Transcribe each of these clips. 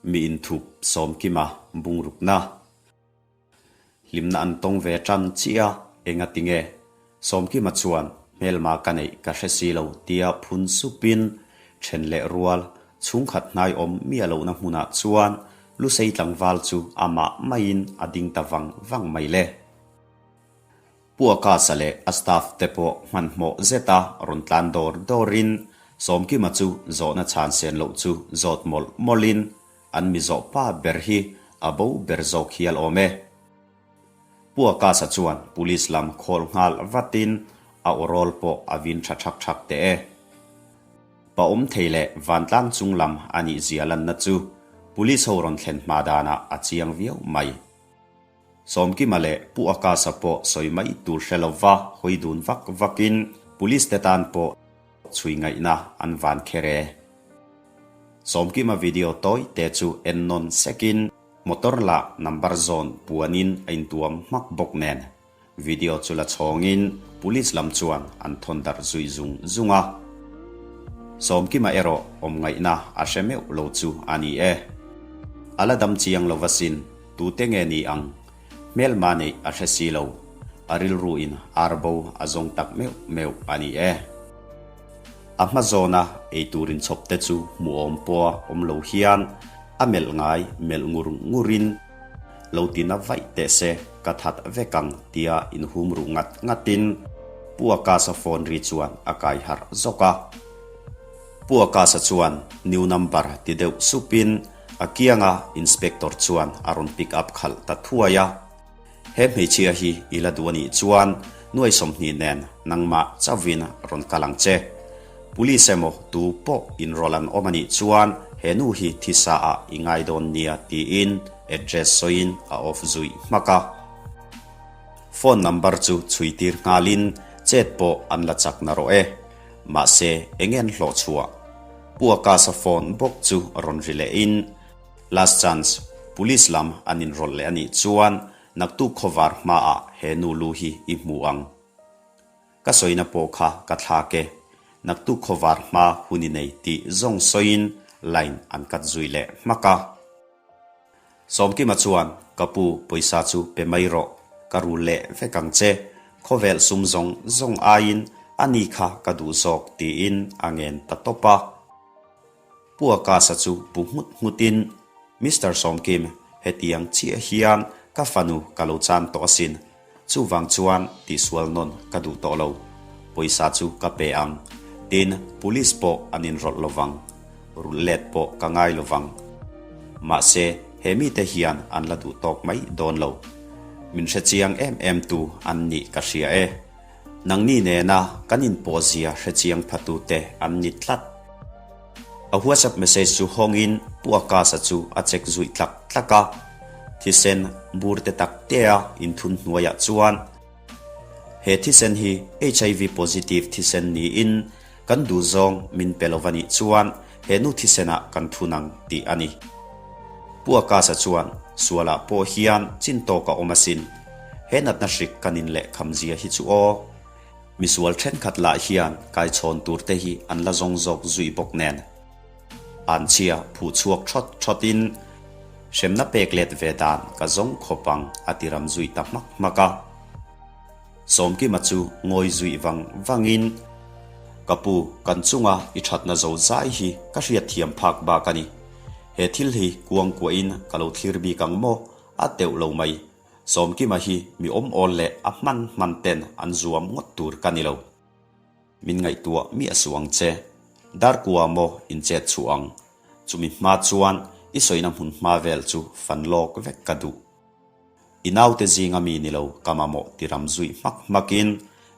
Mi inthup Sawmkima bungrukna. Hlimna an tawng ve tan chiah a, engati nge? Sawmkima chuan hmelma ka neih ka hre si lo tia phun supin then leh rual chhungkhat hnai awm miah lohna hmunah chuan Lusei tlangval chu amah maiin a ding ta vang vang mai le. Pu Akasa leh a staff te pawh hmanhmawh zeta rawn tlan dawr dawrin Sawmkima chu zawhna chhan sen loh chu zawt mawlh mawlhin an mi zawh pa ber hi a bo ber zawk hial awm e. Pu Akasa chuan police lam khawl nghal vatin a awrawl pawh a vin tha thak thak teh e. Pa awm thei leh vantlang chung lam a nih zia lanna chu police ho rawn thlen hma danah a chiang viau mai. Sawmkima leh Pu Akasa pawh sawi mai tur hre lova hawi dun vak vakin Police te tan pawh chhui ngaihna an van kher e. Sawmkima video tawi te chu en nawn sekin motor lah number zawn puanin a intuam hmak bawk nen video chu la chhawngin Police lam chuan an thawn darh zui zung zung a. Sawmkima erawh awm ngaihna a hre meuh lo chu a ni e. A la dam chiang lo asin. Tute nge ni ang? Hmelma neih a hre si lo. A rilru in ar bo a zawng tak meuh meuh a ni e. A hma zawna ei tur inchhawp te chu hmuhawm pawha awm lo hian a melh ngai melh ngur ngur in lo ti na vaih teh se ka that vek ang tia inhum ruh ngat ngat in Pu Akasa phone ri chuan a kai harh zawk a. Pu Akasa chuan new number ti deuh sup in A kianga inspector chuan a rawn pick up khalh ta thuai a, He hmeichhia hi i la duh a nih chuan nuai 20 nen nangmah chauhin rawn kal ang che. Police emaw tu pawh inrawlh an awm a nih chuan he nu hi thisa ah i ngai dawn nia tiin address sawiin a off zui hmak a. Phone number chu chhui tir nghalin chet pawh an la chak narawh e. Mahse eng nge an hlawh chhuah? Pu Akasa phone bawk chu rawn ri leh in, Last chance, police lam an inrawlh leh a nih chuan naktuk khawvar hmaah he nu lu hi i hmu ang. Ka sawina pawh kha ka thlak e, naktuk khawvar hma hun i nei tih zawng sawiin line an cut zui leh hmak a. Sawmkima chuan, Ka pu, pawisa chu pe mai rawh, ka rul leh vek ang che. Khawvel sum zawng zawng aiin a ni kha ka duh zawk tiin a ngen ta tawp a. Pu Akasa chu bu nghut nghutin, Mister Sawmkim, hetiang chiah hian ka fanu ka lo chan tawh asin. Chuvang chuan tihsual nawn ka duh tawh lo. Pawisa chu ka pe ang. Tin, police pawh an inrawlh lo vang. Rulh let pawh ka ngai lo vang. Mahse, he mite hian an la duh tawk mai dawn lo. Min hre chiang em em tu an nih ka hria e. Nangni nena kan inpawhzia hre chiang phatute an ni tlat. A WhatsApp message chu hawngin Pu Akasa chu a check zuih tlak tlak a. Thisen bur te tak tea inthun hnuaiah chuan he thisen hi HIV positive thisen niin kan duhzawng min pe lo va nih chuan he nu thisenah kan thun ang tih a ni. Pu Akasa chuan sualah pawh hian chin tawk a awm asin. He natna hrik kan inlehkham zia hi chu aw. Misual thenkhat lah hian kaichhawn tur te hi an la zawng zawk zui bawk nen. Anchhia phuh chhuak thawt thawt in hremna pek let ve dan ka zawng khawp ang a ti ram zui ta hmak hmak a. Sawmkima chu ngawi zui vang vang in, Ka pu, kan chunga i thatna zo zai hi ka hriatthiam phak bak a ni. He thil hi kuang kuah in ka lo thlir bik ang maw? A teuh lo mai. Sawmkima hi mi awm awl leh a hman hman ten an zuam ngawt tur ka ni lo. Min ngaihtuah miah suh ang che. Darkua maw in chet chhuah ang. Chumi hma chuan i sawina hmun hma vel chu fan lawk vek ka duh. I naute zinga mi ni lo ka mamawh ti ram zuih hmak hmakin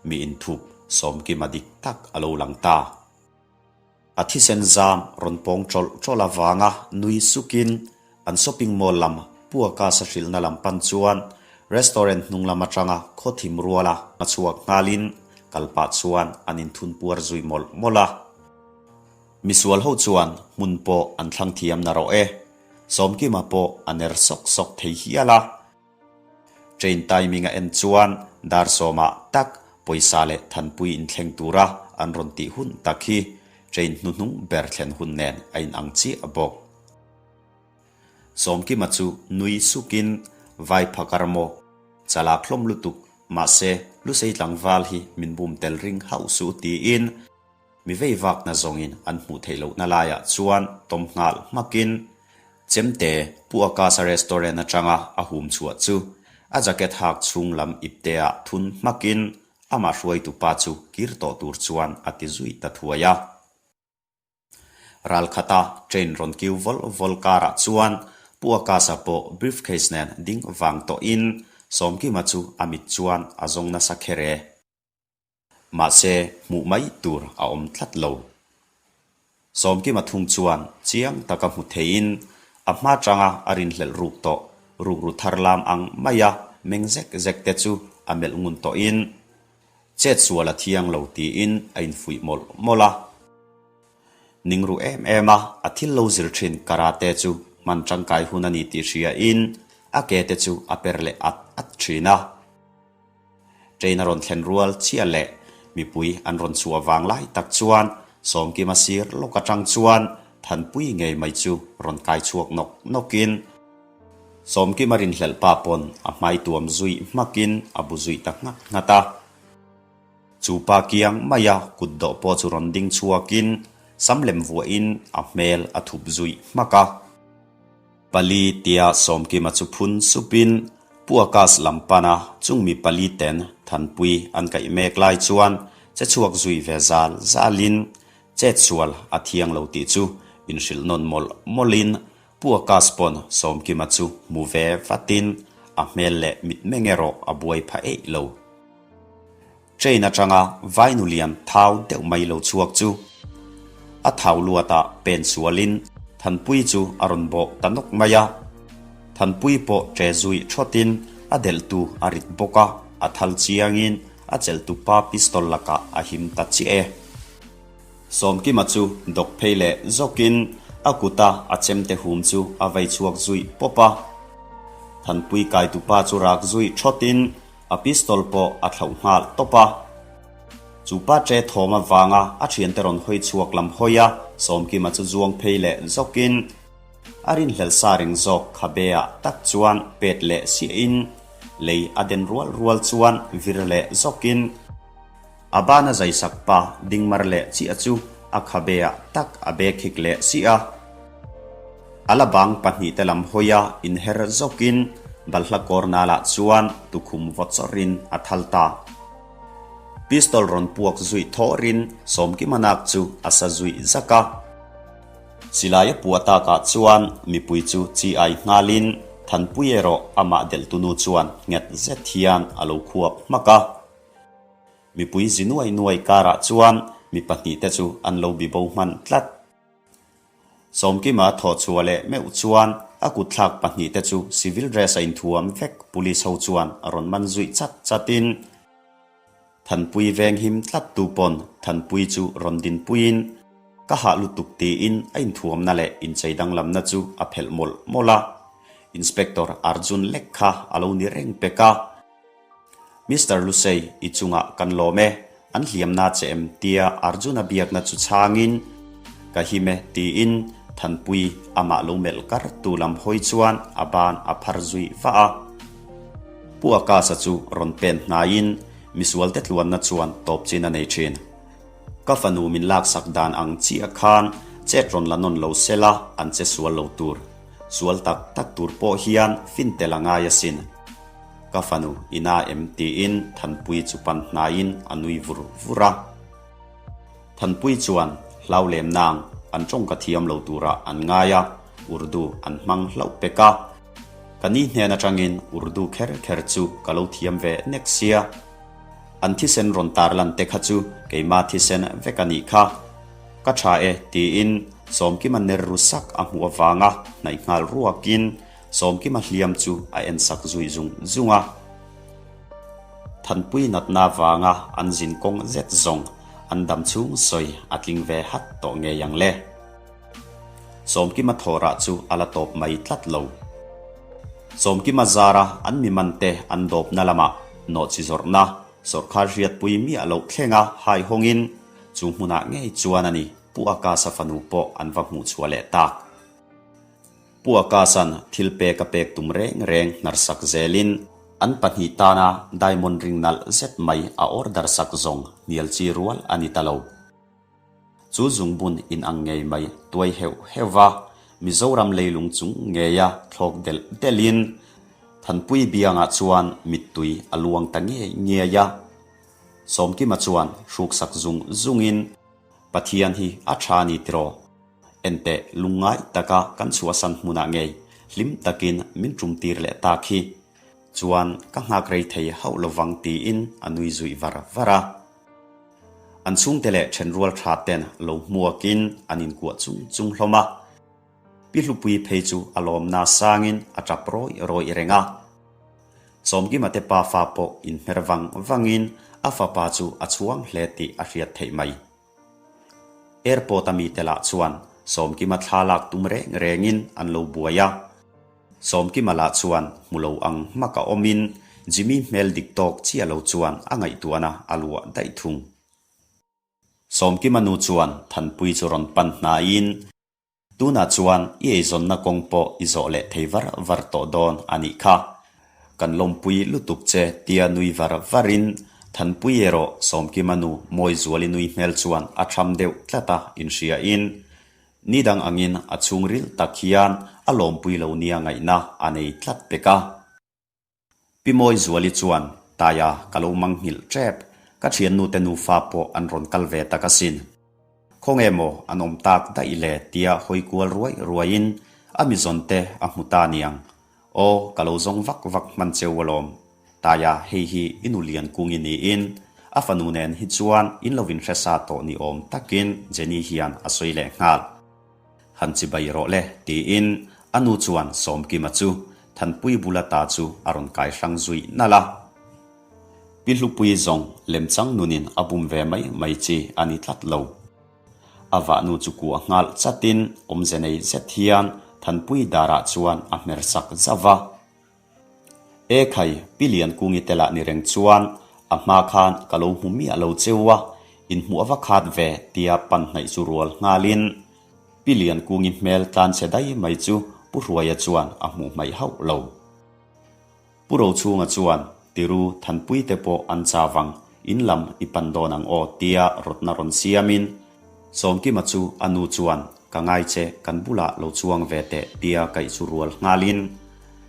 mi inthup Sawmkima dik tak a lo lang ta. A thisen zam rawn pawng tawlh tawlh avanga nui sukin an shopping mall lam puaka sahrilhna lam pan chuan restaurant hnung lam atanga khaw thim ruala a chhuak nghalin kal pah chuan an inthun puar zui mawlh mawlh a. Misual ho chuan hmun pawh an thlang thiam narawh e. Sawmkima pawh a ner sawk sawk thei hial a. Train timing a en chuan dar sawmah tak pawisa leh thanpui inthleng tura an rawn tih hun tak hi train hnuhnung ber thlen hun nen a inang chiah bawk. Sawmkima chu nui sukin vai phakar maw chalak hlawm lutuk mahse Lusei tlangval hi min bum tel ring hauh suh tiin mi vei vakna zawngin an hmuh theih lohna laiah chuan tawm nghal hmakin Chemte Pu Akasa restaurant atanga a hum chhuah chu a jacket hak chhung lam ipteah thun hmakin amah hruaitu pa chu kir tawh tur chuan a ti zui ta thuai a. Ralkhata train rawn kiu vawlh vawlh karah chuan Pu Akasa pawh briefcase nen ding vang tawhin Sawmkima chu a mit chuan a zawng nasa kher e. Mahse, hmuh mai tur a awm tlat lo. Sawmkima thung chuan chiang taka hmu theiin a hma tanga a rinhlelh ruk tawh rukru thar lam ang maia meng zek zek te chu a melh ngun tawhin chet sual a thiang lo tiin a infuih mawlh mawlh a. Ning ru em em a, a thil lo zir thin karate chu hman tangkai hun a ni tih hriain a ke te chu a per leh at at thin a. Train a rawn thlen rual chiah leh mipui an rawn chhuah vang lai tak chuan Sawmkima sir lawk atang chuan Thanpui ngei mai chu rawn kai chhuak nawk nawkin Sawmkima rinhlelh pa pawn a hmai tuam zui hmakin a bu zui ta nghat nghat a. Chu pa kiang maia kut dawh pawh chu rawn ding chhuakin sam lem vuahin a hmel a thup zui hmak a. Pali tia Sawmkima chu phun supin Pu Akash lam pana chung mi pali ten Thanpui an kaih mek lai chuan che chhuak zui ve zal zalin chet sual a thiang lo tih chu inhrilh nawn mawlh mawlhin Pu Akash pawn Sawmkima chu hmu ve vatin a hmel leh mitmeng erawh a buai pha eih lo. Train atanga vainu lian thau deuh mai lo chhuak chu a thau luatah pen sualin Thanpui chu a rawn bawh ta nawk mai a. Thanpui pawh ṭe zui thawtin a delhtu a rit bawk a, a thal chiangin a chelhtu pa pistol lakah a him ta chiah e. Sawmkima chu dawk phei leh zawkin a kuta a chemte hum chu a vei chhuak zui pawp a. Thanpui kaitupa chu rak zui thawtin A pistol pawh a thlauh nghal tawp a. Chu pa ṭe thawm avanga a ṭhiante rawn hawi chhuak lam hawi a, Sawmkima chu zuang phei leh zawkin a rinhlelh sa ring zawk khabe ah tak chuan pet leh siahin lei a den rual rual chuan vir leh zawkin a bana zaisak pa ding mar leh chiah chu a khabe ah tak a bek hik leh siah a. A la bang pahnihte lam hawi a inher zawkin balhla kawr nalah chuan tukhum vaw chawrhin a thal ta. Pistol rawn puak zui thawrin Sawmkima nak chu a sa zui zak a. Silai a puah takah chuan mipui chu chi ai nghalin Thanpui erawh amah delhtunu chuan nghet zet hian a lo khuap hmak a. Mipui zi nuai nuai karah chuan mi pahnihte chu an lo bibo hman tlat. Sawmkima thawh chhuah leh meuh chuan a kutthlak pahnihte chu civil dress a inthuam vek police ho chuan a rawn man zui chat chatin Thanpui veng him tlat tu pawn Thanpui chu rawn dinpuiin ka hah lutuk tiin a inthuamna leh inchei danglamna chu a phelh mawlh mawlh a, Inspector Arjun lek kha a lo ni reng pek a. Mister Lusei, i chungah kan lawm e, an hliamna che em tia Arjuna biakna chu chhangin, Ka him e tiin Thanpui amah lo melh kar tu lam hawi chuan a ban a phar zui vah a. Pu Akasa chu rawn pen hnaiin misualte tluanna chuan tawp chin a nei thin. Ka fanu min laksak dan ang chiah khan chet rawn la nawn lo sela an che sual lo tur. Sual tak tak tur pawh hian fin tel a ngai asin. Ka fanu ina em tiin Thanpui chu pan hnaiin a nui vur vur a. Thanpui chuan hlau lem nang an tawng ka thiam lo turah an ngai a, Urdu an hmang hlauh pek a. Ka ni hnen atangin Urdu kher kher chu ka lo thiam ve nek sia. An thisen rawn tarlan te kha chu keima thisen vek a nih kha. Ka tha e tiin Sawmkima ner ru sak a hmuh avanga hnaih nghal ruakin Sawmkima hliam chu a en sak zui zung zung a. Thanpui natna vanga an zin kawng zet zawng an dam chhung sawi a tling ve hat tawh ngei ang le. Sawmkima thawhrah chu a la tawp mai tlat lo. Sawmkima zara an mi mante an dawpna lamah nawhchi zawrhna sawrkhar hriatpui miah loh thlenga hai hawngin chu hmunah ngei chuan a ni Pu Akasa fanu pawh an va hmuh chhuah leh tak. Pu Akasan thil pek a pek tum reng reng hnarsak zelin an pahnih tana diamond ring nalh zet mai a order sak zawng hnial chi rual a ni ta lo. Chu zungbun in ang ngei mai tuai heuh heuh va, Mizoram leilung chung ngeia thlawk delh delhin Thanpui biangah chuan mittui a luang ta ngei ngei a. Sawmkima chuan hruksak zung zungin, Pathian hi a tha ni tiraw? Enteh lungngai taka kan chhuahsan hmunah ngei hlim takin min tumtir leh ta khi. Chuan ka nghak rei thei hauh lovang tiin a nui zuih var var a. An chhungte leh thenrual tha ten lo hmuakin an inkuah chung chung hlawm a. Pi Hlupui phei chu a lawmna sangin a tap rawih rawih reng a. Sawmkima te pafa pawh inhmer vang vangin a fapa chu a chhuang hle tih a hriat theih mai. Airport a mite lah chuan Sawmkima thla lak tum reng rengin an lo buai a. Sawmkima lah chuan hmu lo ang hmak a awmin Jimmy hmel dik tawk chiah lo chuan a ngaihtuahna a luah daih thung. Sawmkima nu chuan Thanpui chu rawn pan hnaiin Tunah chuan i eizawnna kawng pawh i zawh leh thei var var tawh dawn a nih kha. Kan lawmpui lutuk che tia nui var varin Thanpui erawh Sawmkima nu Mawizuali nui hmel chuan a tham deuh tlat a inhriain ni dang angin a chhungril tak hian a lawmpui lo nia ngaihna a nei tlat pek a. Pi Mawizuali chuan, Taia, ka lo mang nghilh tep. Ka thiannute nufa pawh an rawn kal ve tak asin. Khawnge maw an awm tak daih le tia hawi kual ruai ruaiin a mi zawnte a hmu ta niang. Aw, ka lo zawng vak vak hman cheu alawm. Taia, hei hi i nu lian kungi niin a fanu nen hi chuan in lo inhre sa tawh ni awm takin Jenny hian a sawi leh nghal. Han chibai rawh le, tiin a nu chuan Sawmkima chu Thanpui bula ta chu a rawn kai hrang zui nalh a. Pi Hlupui zawng lemchang nunin a bum ve mai mai chi a ni tlat lo. A vahnu chu kuah nghal chatin awmze nei zet hian Thanpui darah chuan a hmer sak zauh va. E khai, Pi Liankungi te lah ni reng chuan a hma khan ka lo hmu miah lo cheu a, inhmuh a va khat ve tia pan hnaih chu rual nghalin Pi Liankungi hmel tlan chhe dai mai chu Pu Hruaia chuan a hmuh hmaih hauh lo. Pu Rochhunga chuan Tiru Thanpui te pawh an chau ang, in lam i pan dawn ang aw tia rawtna rawn siamin Sawmkima chu a nu chuan ka ngai che kan bulah lo chuang ve teh tia kaih chu rual nghalin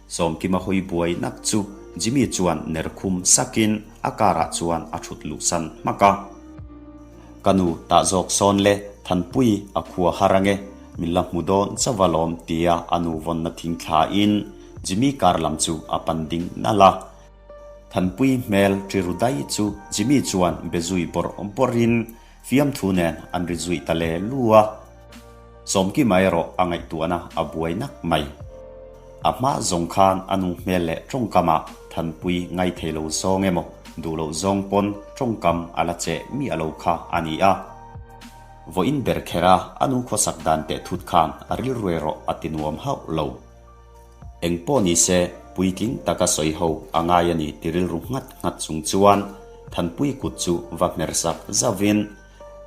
Sawmkima hawi buai nak chu Jimmy chuan ner khum sakin a car ah chuan a thut luhsan hmak a. Ka nu tah zawk sawn le Thanpui a khua har ange min la hmu dawn chauh a lawm tia a nu vawnna thing thlain Jimmy car lam chu a pan ding nalh a. Thanpui hmel ṭiru dai chu Jimmy chuan be zui bawrh bawrhin Fiamthu nen an ri zuih ta le lu a, Sawmkima erawh a ngaihtuahna a buai nak mai. A hma zawng khan a nu hmel leh tawngkamah Thanpui ngai thei lo zawng emaw duh loh zawng pawn tawngkam a la cheh miah lo kha a ni a. Vawiin ber kher a a nu khawsak dan teh thut khan a rilru erawh a ti nuam hauh lo. Eng pawh ni se, puitling taka sawi ho a ngai a ni ti rilru nghat nghat chung chuan Thanpui kut chu va hmer sak zauhin,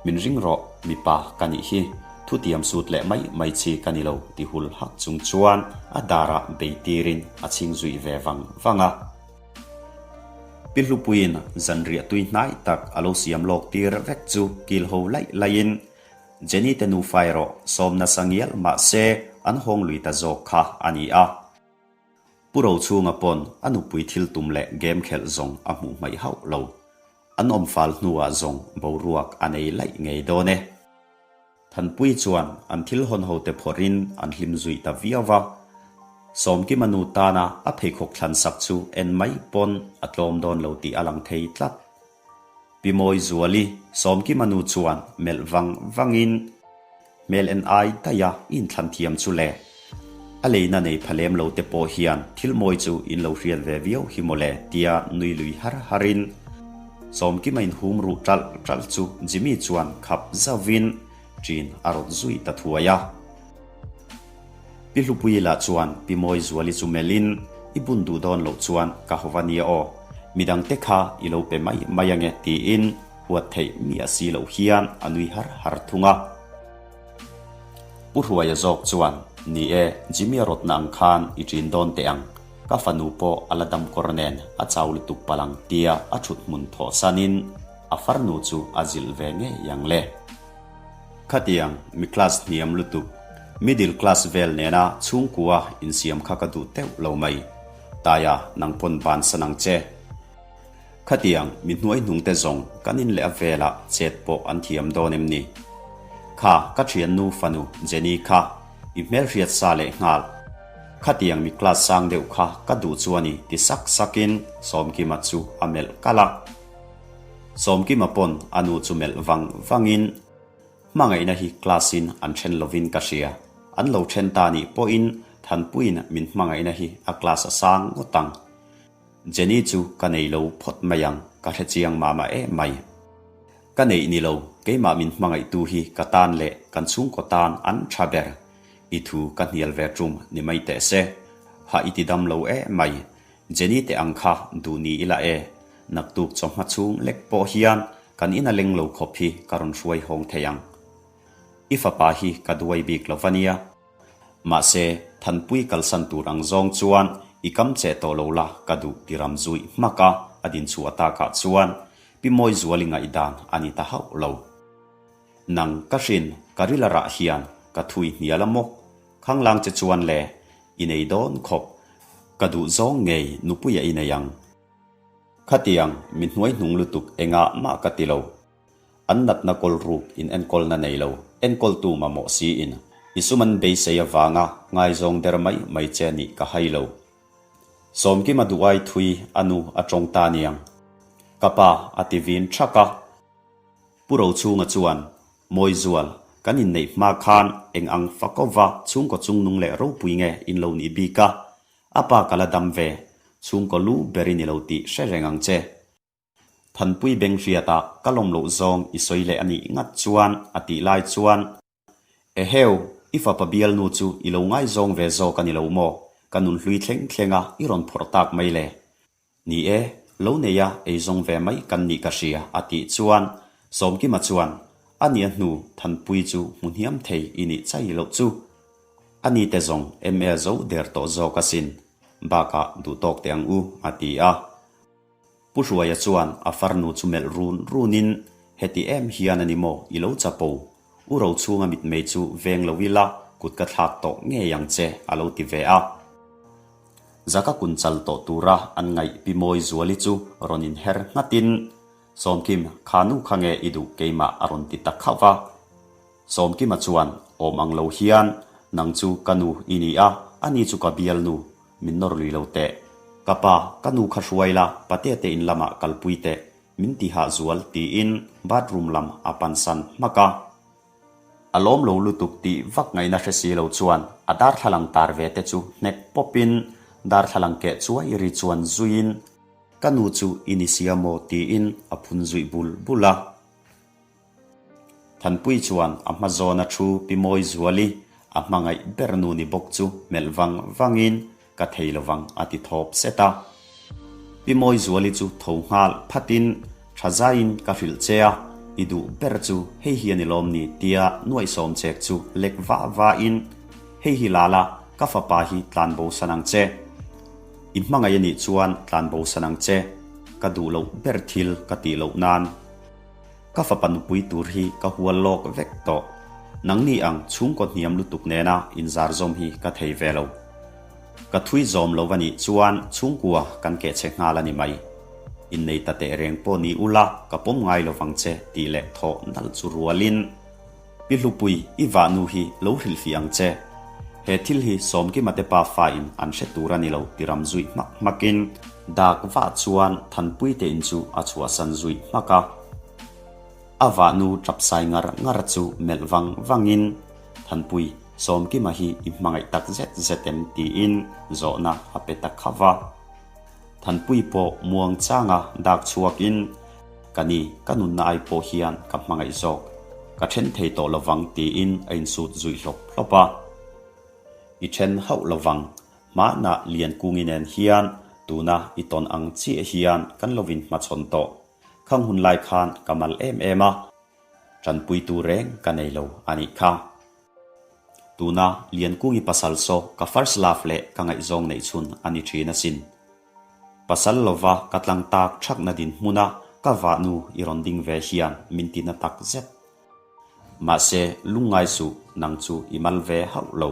Min ring rawh, mipa ka nih hi, thutiam sut leh mai mai chi ka ni lo ti hul hak chung chuan a darah bei tirin a chhing zuih ve vang vang a. Pi Hlupuiin zanriah tui hnai tak a lo siam lawk tir vek chu kil ho laih laihin Jenny te nufa erawh sawm nasa ngial mah se an hawng lui ta zawk kha a ni a. Pu Rochhunga pawn a nupui thil tum leh game khelh zawng a hmuh hmaih hauh lo. An awm fal hnuah zawng boruak a nei laih ngei dawn e. Thanpui chuan an thil hawn ho te phawrhin an hlim zuih ta viau va. Sawmkima nu tana a pheikhawk thlan sak chu en mai pawn a tlawm dawn lo tih a lang thei tlat. Pi Mawizuali, Sawmkima nu chuan melh vang vangin hmel en ai daih a inthlan thiam chu le. A leina nei pha lem lo te pawh hian thil mawi chu in lo hriat ve viau hi mawle tia nui lui har harin Sawmkima inhum ruh ṭalh ṭalh chu Jimmy chuan khap zauhin ṭin a rawt zui ta thuai a. Pi Hlupuii lah chuan Pi Mawizuali chu melhin, I bun duh dawn loh chuan ka haw va nia aw, midangte kha i lo pe mai mai ange tiin huat theih miah si loh hian a nui har har thung a. Pu Hruaia zawk chuan. Ni e, Jimmy-a rawtna ang khan i ṭin dawn teh ang, ka fanu pawh a la dam kawr nen a chau lutuk palh ang tia a ṭhut hmun thawhsanin a farnu chu a zilh ve ngei ang le. Khatiang mi class hniam lutuk, middle class vel nena chhungkua insiam kha ka duh teuh lo mai. Taia, nang pawn bansan ang che. Khatiang mi hnuaihnung te zawng kan in leh a velah chet pawh an thiam dawn em ni? Kha ka thiannu fanu Jenny kha i hmelhriat sa leh nghal. Khatiang mi class sang deuh kha ka duh chu a ni ti sak sakin Sawmkima chu a melh kalh a. Sawmkima pawn a nu chu melh vang vangin Hmangaihna hi class in an then lovin ka hria. An lo then ta nih pawhin Thanpuiin min hmangaihna hi a class a sang ngawt ang. Jenny chu ka nei lo phawt mai ang, ka hre chiang mah mah em mai. Ka neih ni lo, keimah min hmangaihtu hi ka tan leh kan chhungkaw tan an tha ber. I thu ka hnial ve tum ni mai teh se. Ha i ti dam lo em mai. Jenny te ang kha duh ni ila e. Naktuk chawhma chhung lek pawh hian kan ina leng lo khawp hi ka rawn hruai hawng thei ang. I fapa hi ka duai bik lo va nia. Mahse, Thanpui kalsan tur ang zawng chuan i kam che tawh lo la ka duh ti ram zui hmak a, a din chhuah takah chuan Pi Mawizuali ngaihdan a ni ta hauh lo. Nang ka hrin ka rila rah hian ka thui hnial a maw? Khanglang che chuan le, i nei dawn khawp. Ka duh zawng ngei nupuia i nei ang. Khatiang mi hnuaihnung lutuk engah mah ka ti lo. An natna kawl ruk in enkawlna nei lo, enkawltu mamawh siin i sum an beisei avanga ngaizawng der mai mai che nih ka hai lo. Sawmkima duai thui a nu a tawng ta niang. Ka pa a ti vin thak a. Pu Rochhunga chuan, Mawizual, kan inneih hma khan eng ang fakawva chhungkaw chungnung leh ropui nge in lo nih bik a? A pa ka la dam ve, chhungkaw lu ber i ni lo tih hre reng ang che. Thanpui beng hriatah ka lawm loh zawng i sawi leh a nih ngat chuan a tih lai chuan, Eheu, i fapa bialnu chu i lo ngaizawng ve zawk a ni lo maw? Ka nun hlui thleng thleng a i rawn phawrh tak mai le. Ni e, lo neia eizawng ve mai kan nih ka hria a tih chuan Sawmkima chuan, A nia hnu Thanpui chu hmu hniam thei i nih chai loh chu. A ni te zawng MA zo der tawh zawk asin, bakah duhtawk teh ang u a ti a. Pu Hruaia chuan a farnu chu melh run runin, Heti em hian a ni maw i lo chapo? U Rochhunga mitmei chu veng lo ila kut ka thlak tawh ngei ang che a lo ti ve a. Zaka kun chal tawh tura an ngaih Pi Mawizuali chu rawn inher nghatin, Sawmkim, kha nu kha nge i duh keimah a rawn ti ta khauh va. Sawmkima chuan awm ang lo hian, Nang chu ka nu i ni a, ani chu ka bialnu Min nawr lui lo teh. Ka pa, ka nu kha hruai la, patea te in lamah kalpui teh, min ti hah zual tiin bathroom lam a pansan hmak a. A lawm lo lutuk tih vak ngaihna hre si lo chuan a darthlalang tar ve te chu hnek pawpin darthlalang keh chuai ri chuan zuiin ka nu chu i ni sia maw tiin a phun zuih bul bul a. Thanpui chuan a hma zawna thu Pi Mawizuali a hmangaih ber nu ni bawk chu melh vang vangin ka thei lovang a ti thawp set a. Pi Mawizuali chu tho nghal phatin tha zaiin ka hrilh che a, i duh ber chu hei hi a ni lawm ni tia nuaihsawm chek chu lek vah vahin hei hi la la ka fapa hi tlanbo san ang che. I hmangaih a nih chuan tlanbo san ang che. Ka duh loh ber thil ka tih loh nan. Ka fapa nupui tur hi ka hual lawk vek tawh. Nangni ang chhungkaw hniam lutuk nena inzar zawm hi ka thei ve lo. Ka thui zawm lo a nih chuan chhungkua kan keh che nghal a ni mai. Innei ta teh reng pawh ni ula ka pawm ngai lo vang che tih leh thawh nalh chu rualin Pi Hlupui i vahnu hi lo hrilhfih ang che. He thil hi Sawmkima te pa fa in an hre tur a ni lo ti ram zuih hmak hmak in dak vah chuan Thanpui te in chu a chhuahsan zuih hmak a. A vahnu tapsai ngar ngar chu melh vang vang in Thanpui, Sawmkima hi i hmangaih tak zet zet em tiin zawhna a pe ta khauh a. Thanpui pawh muang changa dak chhuak in Ka ni, ka nunna ai pawh hian ka hmangaih zawk. Ka then thei tawh lovang tiin a insut zuih hlawp hlawp a. I then hauh lovang, hmanah Liankungi nen hian tuna i tawn ang chiah hian kan lo inhmachhawn tawh. Khang hun lai khan ka mal em em a, tanpuitu reng ka nei lo a nih kha. Tuna Liankungi pasal saw ka first love leh ka ngaihzawng neih chhun a ni thin asin. Pasal lova ka tlang tak thakna dinhmuna ka vahnu i rawn ding ve hian min ti na tak zet. Mahse, lungngai suh, nang chu i mal ve hauh lo.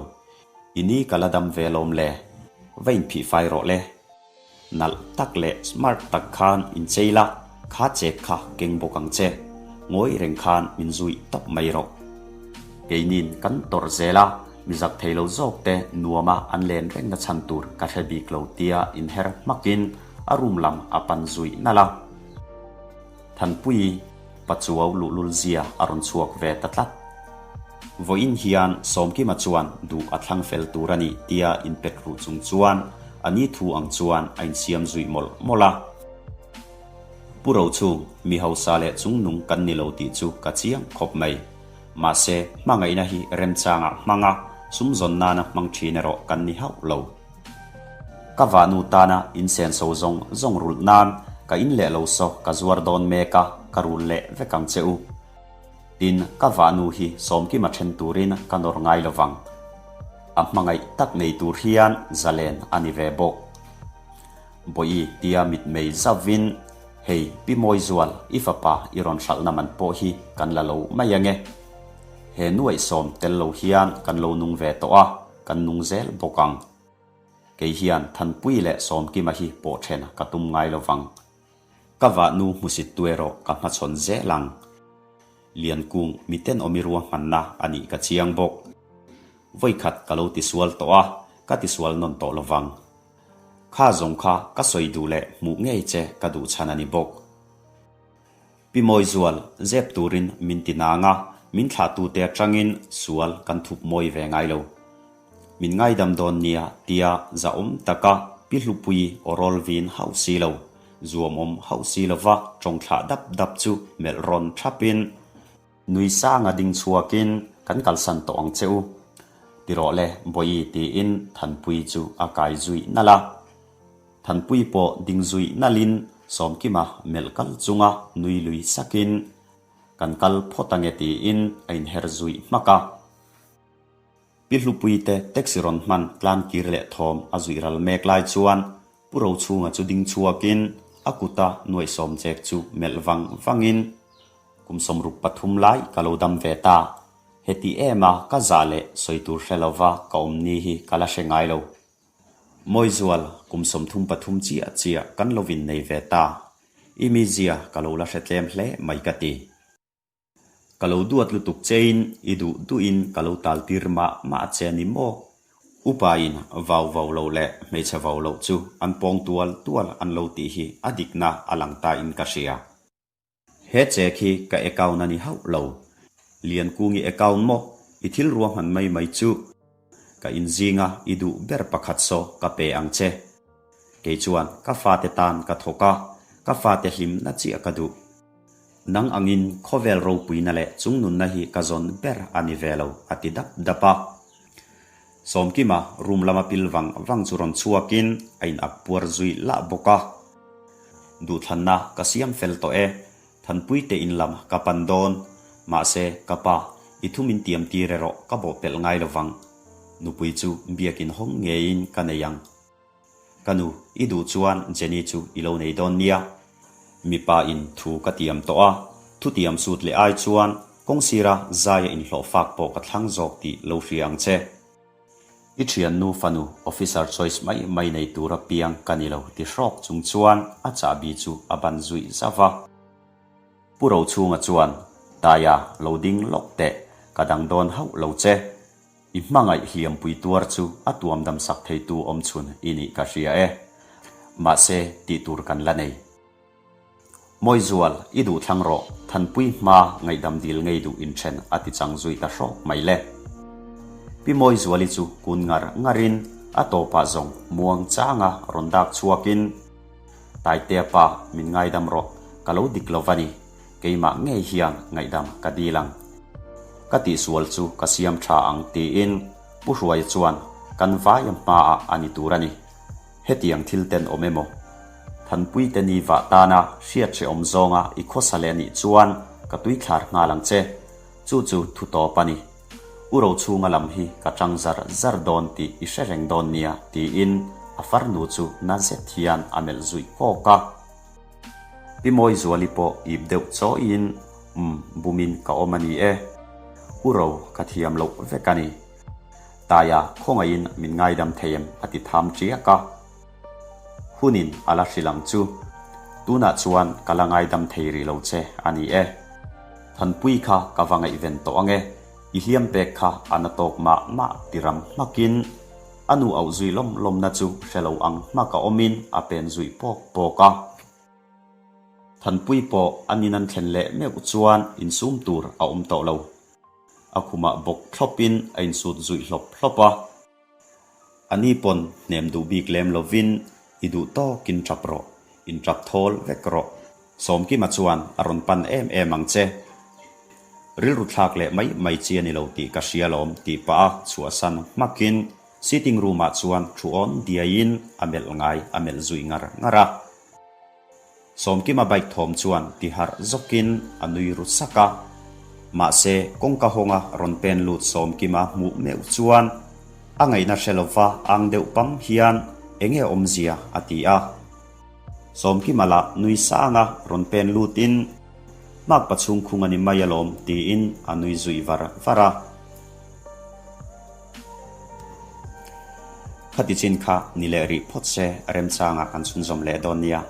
I ni ka la dam ve lawm le. Va inphih fai rawh le. Nalh tak leh smart tak khan inchei la, kha chek kha keng bawk ang che. Ngawi reng khan min zui tawp mai rawh. Keinin kan tawrh zel a, mi zak thei lo zawk te nuama an len rengna chhan tur ka hre bik lo tia inher hmakin a room lam a pan zui nalh a. Thanpuii Pachuau luhlul zia a rawn chhuak ve ta tlat. Vawiin hian Sawmkima chuan duh a thlang fel tur a ni tia inpet ruh chung chuan a ni thu ang chuan a insiam zui mawlh mawlh a. Pu Rochung, mi hausa leh chungnung kan ni lo tih chu ka chiang khawp mai. Mahse, hmangaihna hi remchangah hmanga sumzawn nana hmang thin erawh kan ni hauh lo. Ka vahnu tana insenso zawng zawng rulh nan ka in leh lo saw ka zuar dawn mek a, ka rul leh vek ang che u. Tin, ka vahnu hi Sawmkima then turin ka nawr ngai lo vang. A hmangaih tak nei tur hian zalen a ni ve bawk. Bawihi tia mitmei zauhin, Hei, Pi Mawizual, i fapa i rawn hralhna man pawh hi kan la lo mai ange. He nuaihsawm tel lo hian kan lo nung ve tawh a. Kan nung zel bawk ang. Kei hian Thanpui leh Sawmkima hi pawh then ka tum ngai lo vang. Ka vahnu hmusit tu erawh ka hmachhawn zel ang. Liankung miten awmi ruahmanna a nih ka chiang bawk. Vawikhat ka lo tisual tawh a, ka tisual nawn tawh lo vang. Kha zawng kha ka sawi duh leh hmuh ngei che ka duh chhan a ni bawk. Pi Mawizual, zep turin min ti nang a, min thlahtute atangin sual kan thup mawi ve ngai lo. Min ngaidam dawn nia tia zahawm taka Pi Hlupui aw rawl vin hauh si lo, zuamawm hauh si lova tawng thlah dap dap chu melh rawn thapin, Nui sanga ding chhuakin kan kalsan tawh ang che u. Ti rawh le Bawihi tiin Thanpui chu a kai zui nalh a. Thanpui pawh ding zui nalhin Sawmkima melh kal chunga nui lui sakin, Kan kal phawt ange tiin a inher zui hmak a. Pi Hlupuite taxi rawn hman tlan kir leh thawm a zuih ral mek lai chuan Pu Rochhunga chu ding chhuakin a kuta nuaihsawm chek chu melh vang vangin, Kum 63 lai ka lo dam ve ta. Heti ema ka zah leh sawi tur hre lova ka awm ni hi ka la hre ngai lo. Mawizual, kum 33 chiah chiah kan lo innei ve ta. I mizia ka lo la hre tlem hle mai ka ti. Ka lo duat lutuk chein i duh duhin ka lo tal tir mah mah che a ni maw? Upain vau vau lo leh hmeichhe vau loh chu an pawng tual tual an lo tih hi a dikna a lang ta in ka hria. He che khi ka account a ni hauh lo. Liankungi account maw? I thil ruahman mai mai chu ka inzinga i duh ber pakhat saw ka pe ang che. Kei chuan ka fate tan ka thawk a, ka fate hlimna chiah ka duh. Nang angin khawvel ropuina leh chungnunna hi ka zawn ber a ni ve lo, a ti dap dap a. Sawmkima room lama pil vang vang chu rawn chhuakin a in ak puar zui lah bawk a. Duhthlanna ka siam fel tawh e, Thanpuite in lam ka pan dawn. Mahse, ka pa, i thu min tiam tir erawh ka bawh pelh ngai lo vang. Nupui chu biakin hawng ngeiin ka nei ang. Ka nu, i duh chuan Jenny chu i lo nei dawn nia. Mipa in thu ka tiam tawh a, thu tiam sut leh ai chuan kawng sira zaia inhlawh fak pawh ka thlang zawk tih lo hria ang che. I thiannu fanu officer choice mai mai nei tura piang ka ni lo ti hrawk chung chuan a chahbi chu a ban zuih zauh va. Pu Rochhunga chuan, Taia, lo ding lawk teh, ka dang dawn hauh lo che. I hmangaih hliampui tuar chu a tuam dam sak theitu awm chhun i nih ka hria e. Mahse, tih tur kan la nei. Mawizual, i duh thlang rawh, Thanpui hma ngaihdam dil ngei duh inthen a ti chang zui ta hrawk mai le. Pi Mawizuali chu kun ngar ngarin a tawpah zawng muang changa rawn dak chhuakin, Taitea pa, min ngaidam rawh, ka lo dik lo va ni. Keimah ngei hian ngaihdam ka dil ang. Ka tihsual chu ka siam tha ang tiin Pu Hruaia chuan kan vaia hmaah a ni tur a ni. Hetiang thil ten awm emaw? Thanpuite ni vah tana hriat hrehawm zawnga i khawsa leh anih chuan ka tuithlar nghal ang che. Chu chu thu tawp a ni. U Rochhunga lam hi ka ṭang zar zar dawn tih i hre reng dawn nia, tiin a farnu chu na zet hian a melh zuih kawk a. Pi Mawizuali pawh ip deuh chawiin, Umm, bumin ka awm a ni e. U Ro, ka thiam loh vek a ni. Taia khawngaihin min ngaidam thei em? a ti tham ṭiak a. Hunin a la hrilh ang chu. Tunah chuan ka la ngaidam thei rih lo che a ni e. Thanpui kha ka va ngaihven tawh ang e, i hliam pek kha a na tawk mah mah ti ram hmakin a nu auh zui lawm lawmna chu hre lo ang hmaka awmin a pen zui pawk pawk a. Thanpui pawh an in an thlen leh meuh chuan insum tur a awm tawh lo. A khumah bawk thlawpin a insut zuih hlawp hlawp a. A ni pawn hnem duh bik lem lovin i duh tawkin tap rawh, in tap thawl vek rawh. Sawmkima chuan a rawn pan em em ang che. Rilru thlak leh mai mai chi a ni lo tih ka hria lawm tih pah a chhuahsan hmakin sitting room ah chuan thu awn diaiin a melh ngai a melh zui ngar ngar a. Sawmkima bike thawm chuan ti harh zawkin a nui ru sak a. Mahse, kawngka hawnga rawn pen lut Sawmkima hmuh meuh chuan a ngaihna hre lova ang deuh pam hian enge awmzia a ti a. Sawmkima lah nui sanga rawn pen lutin Makpa chhungkhung a ni mai alawm tiin a nui zui var var a. Khati chin kha ni leh rih phawt se remchangah kan chhunzawm leh dawn nia.